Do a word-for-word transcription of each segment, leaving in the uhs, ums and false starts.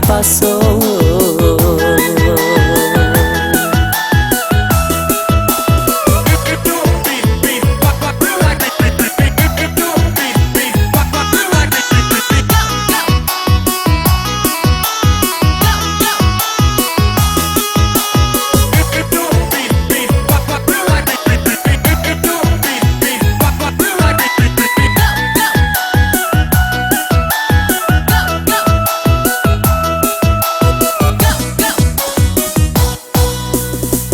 tapaso.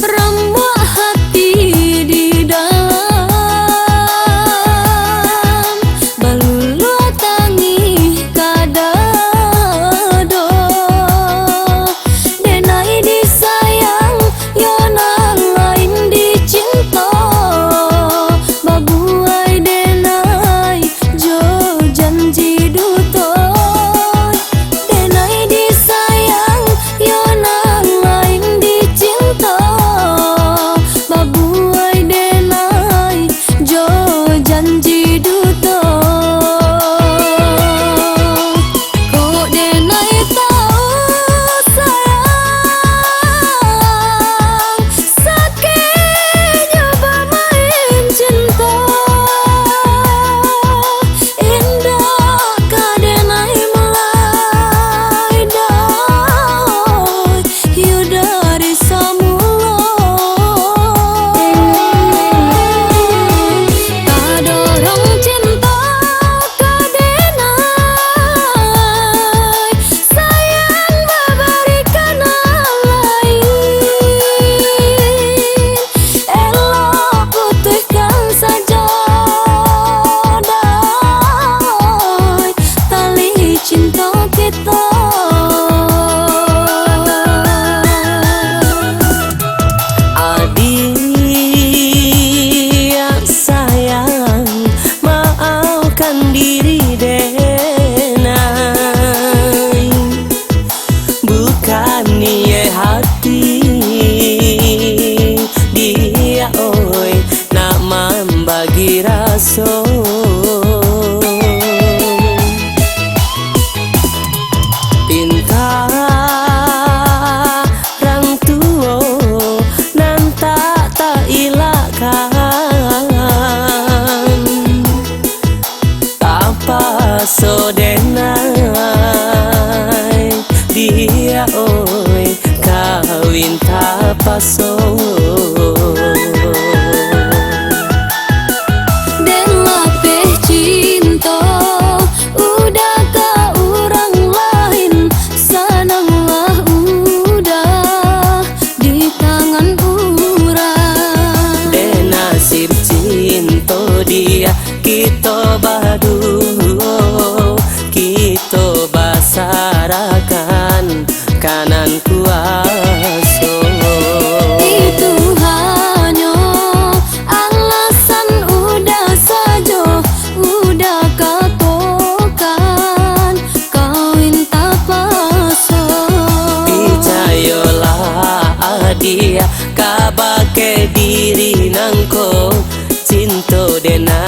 Ramuak hati di dalam, baluluah tangih ka dado. Denai disayang, yo nan lain dicinto, babuai denai jo janji duto. Denai disayang, yo nan lain dicinto, babuai denai jo janji duto. Kok denai tau sayang, sakik nyo bamain cinto. Indak ka denai mulai dai, yo dari samulo. Tadorong cinto ka denai, sayang babari ka nan lain. Elok putuihkan sajo dai tali cinto kito. Adiak sayang, maafkan diri denai. Bukan niaik hati dia, oi, nak mambagi raso. Pinta rang tuo nan tak tailakkan. Tapaso denai dia, oi, kawin tapaso. Den lapeh cinto udah ka urang lain, sananglah udah di tangan urang. Dek nasib cinto dia, kito baduo, kito basarahkan ka nan kuaso. Itu hanyo alasan udah sajo, udah katokan kawin tapaso. Picayolah adiak, kabake diri nangko, cinto dena